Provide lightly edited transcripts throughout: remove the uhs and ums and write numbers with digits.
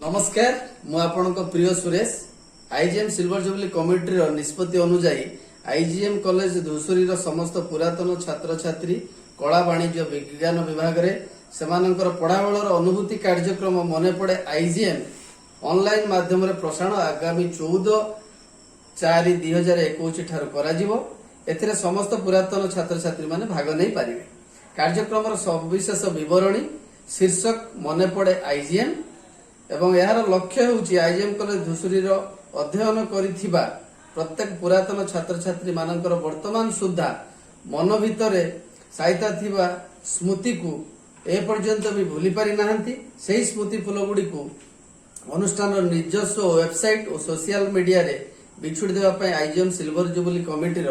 ନମସ୍କାର, ମୁଁ ଆପଣଙ୍କ ପ୍ରିୟ ସୁରେଶ। ଆଇଜିଏମ୍ ସିଲଭର ଜୁବଲି କମିଟିର ନିଷ୍ପତ୍ତି ଅନୁଯାୟୀ ଆଇଜିଏମ୍ କଲେଜ ଧୂସୁରୀର ସମସ୍ତ ପୁରାତନ ଛାତ୍ରଛାତ୍ରୀ କଳା, ବାଣିଜ୍ୟ, ବିଜ୍ଞାନ ବିଭାଗରେ ସେମାନଙ୍କର ପଢ଼ାବେଳର ଅନୁଭୂତି କାର୍ଯ୍ୟକ୍ରମ ମନେ ପଡ଼େ ଆଇଜିଏମ୍ ଅନଲାଇନ ମାଧ୍ୟମରେ ପ୍ରସାରଣ ଆଗାମୀ 14/4/2021 ଠାରୁ କରାଯିବ। ଏଥିରେ ସମସ୍ତ ପୁରାତନ ଛାତ୍ରଛାତ୍ରୀମାନେ ଭାଗ ନେଇପାରିବେ। କାର୍ଯ୍ୟକ୍ରମର ସବିଶେଷ ବିବରଣୀ ଶୀର୍ଷକ ମନେ ପଡ଼େ ଆଇଜିଏମ୍ ଏବଂ ଏହାର ଲକ୍ଷ୍ୟ ହେଉଛି ଆଇଜିଏମ୍ କଲେଜ ଧୂସୁରୀର ଅଧ୍ୟୟନ କରିଥିବା ପ୍ରତ୍ୟେକ ପୁରାତନ ଛାତ୍ରଛାତ୍ରୀ ମାନଙ୍କର ବର୍ତ୍ତମାନ ସୁଦ୍ଧା ମନ ଭିତରେ ସାଇତା ଥିବା ସ୍ମୃତିକୁ ଏପର୍ଯ୍ୟନ୍ତ ବି ଭୁଲି ପାରି ନାହାନ୍ତି, ସେହି ସ୍ମୃତି ଫୁଲ ଗୁଡ଼ିକୁ ଅନୁଷ୍ଠାନର ନିଜସ୍ୱ ୱେବସାଇଟ୍ ଓ ସୋସିଆଲ ମିଡିଆରେ ବିଛୁଡ଼ି ଦେବା ପାଇଁ ଆଇଜିଏମ୍ ସିଲଭର ଜୁବୁଲି କମିଟିର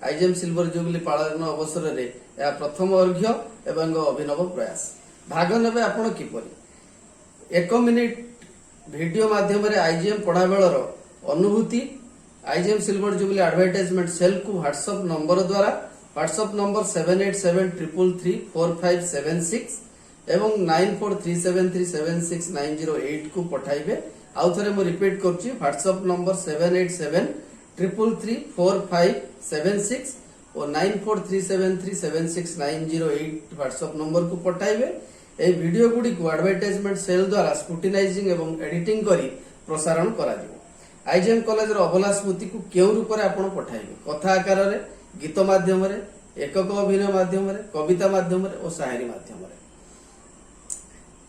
ଆଇଜିଏମ୍ ସିଲଭର ଜୁବୁଲି ପାଳନ ଅବସରରେ ଏହା ପ୍ରଥମ ଅର୍ଘ୍ୟ ଏବଂ ଏକ ଅଭିନବ ପ୍ରୟାସ। ଭାଗ ନେବେ ଆପଣ କିପରି? ଏକ ମିନିଟ ଭିଡିଓ ମାଧ୍ୟମରେ ଆଇଜିଏମ୍ ପଢ଼ାବେଳର ଅନୁଭୂତି ଆଇଜିଏମ୍ ସିଲଭର ଜୁବୁଲି ଆଡଭର୍ଟାଇଜମେଣ୍ଟ ସେଲ୍କୁ ହ୍ୱାଟ୍ସଆପ୍ ନମ୍ବର ଦ୍ୱାରା, WhatsApp number 7873334576 ଏବଂ 9437376908କୁ ପଠାଇବେ। ଆଉ ଥରେ ମୁଁ ରିପିଟ୍ କରୁଛି, WhatsApp number 7873334576 ଓ 9437376908 WhatsApp ନମ୍ବରକୁ ପଠାଇବେ। ଏହି ଭିଡିଓ ଗୁଡ଼ିକୁ ଆଡଭର୍ଟାଇଜମେଣ୍ଟ ସେଲ୍ ଦ୍ୱାରା ସ୍କ୍ରୁଟିନାଇଜିଂ ଏବଂ ଏଡିଟିଂ କରି ପ୍ରସାରଣ କରାଯିବ। ଆଇଜିଏମ୍ କଲେଜର ଅଭୁଲା ସ୍ମୃତିକୁ କେଉଁ ରୂପରେ ଆପଣ ପଠାଇବେ? କଥା ଆକାରରେ, ଗୀତ ମାଧ୍ୟମରେ, ଏକକ ଅଭିନୟ ମାଧ୍ୟମରେ, କବିତା ମାଧ୍ୟମରେ ଓ ସାହେରୀ ମାଧ୍ୟମରେ।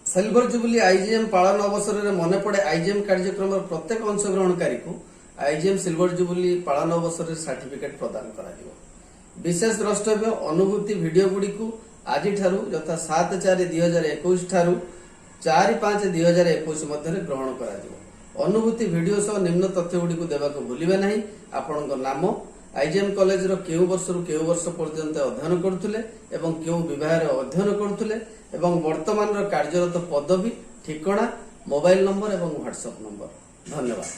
ସିଲଭର ଜୁବୁଲି ଆଇଜିଏମ୍ ପାଳନ ଅବସରରେ ମନେ ପଡେ ଆଇଜିଏମ୍ କାର୍ଯ୍ୟକ୍ରମର ପ୍ରତ୍ୟେକ ଅଂଶଗ୍ରହଣକାରୀକୁ ଆଇଜିଏମ୍ ସିଲଭର ଜୁବୁଲି ପାଳନ ଅବସରରେ ସାର୍ଟିଫିକେଟ ପ୍ରଦାନ କରାଯିବ। ବିଶେଷ ଦ୍ରଷ୍ଟବ୍ୟ, ଅନୁଭୂତି ଭିଡିଓ ଗୁଡ଼ିକୁ ଆଜିଠାରୁ ଯଥା 7/4/2021 ଠାରୁ 4/5/2021 ମଧ୍ୟରେ ଗ୍ରହଣ କରାଯିବ। ଅନୁଭୂତି ଭିଡିଓ ସହ ନିମ୍ନ ତଥ୍ୟ ଗୁଡ଼ିକୁ ଦେବାକୁ ଭୁଲିବେ ନାହିଁ: ଆପଣଙ୍କ ନାମ, ଆଇଜିଏମ୍ କଲେଜର କେଉଁ ବର୍ଷରୁ କେଉଁ ବର୍ଷ ପର୍ଯ୍ୟନ୍ତ ଅଧ୍ୟୟନ କରୁଥିଲେ ଏବଂ କେଉଁ ବିଭାଗରେ ଅଧ୍ୟୟନ କରୁଥିଲେ ଏବଂ ବର୍ତ୍ତମାନର କାର୍ଯ୍ୟରତ ପଦବୀ, ଠିକଣା, ମୋବାଇଲ ନମ୍ବର ଏବଂ ହ୍ୱାଟ୍ସଆପ୍ ନମ୍ବର। ଧନ୍ୟବାଦ।